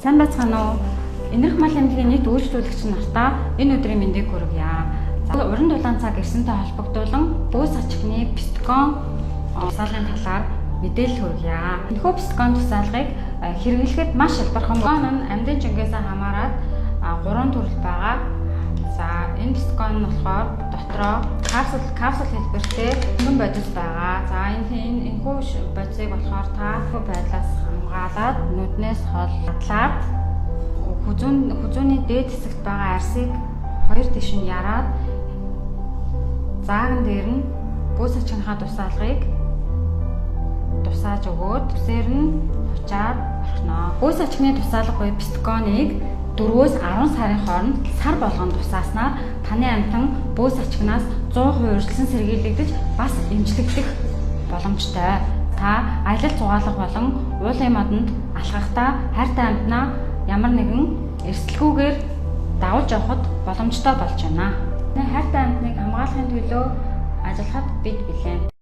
Сайн байцгаана уу? Энэрх мал эмнэлгийн нийт үйлчлүүлэгч нартаа энэ өдрийн мэндийг хүргье. За, уран дулаан цаг ирсэнтэй холбогдуулан бөөс ачигны писткон тусаалгын талаар мэдээлэл хүргье. Энэхүү писткон тусаалгыг хэрэглэхэд маш хялбархан. Писткон нь амьдын жингээс хамаарат гурван төрөл байгаа. За, энэ писткон нь болохоор дотроо капсул хэлбэртэй хөнгөн бодис байгаа. За, энэ энэхүү бодисыг болохоор та байдлаас хамгаалаад нүднээс хол хадлаад хүзүүний дээд хэсэгт байгаа арьсыг хоёр тийш нь яраад зааган дээр нь бөөс ачигныхаа тусаалгыг тусааж өгөөд үсээр нь хучаад орхино. Бөөс ачигны тусаалга буюу пистконыг 4-өөс 10 сарын хооронд сар болгон тусааснаар таны амьтан бөөс ачигнаас 100% урьдчилан сэргийлэгдэж бас эмчлэгдэх боломжтой. Та аялал зугаалга болон уулын модонд алхахдаа хайртай амьтнаа ямар нэгэн эрсдэлгүйгээр дагуулж явахад боломжтой болж байна. Хайртай амьтныг хамгаалахын төлөө ажиллахад бид бэлэн.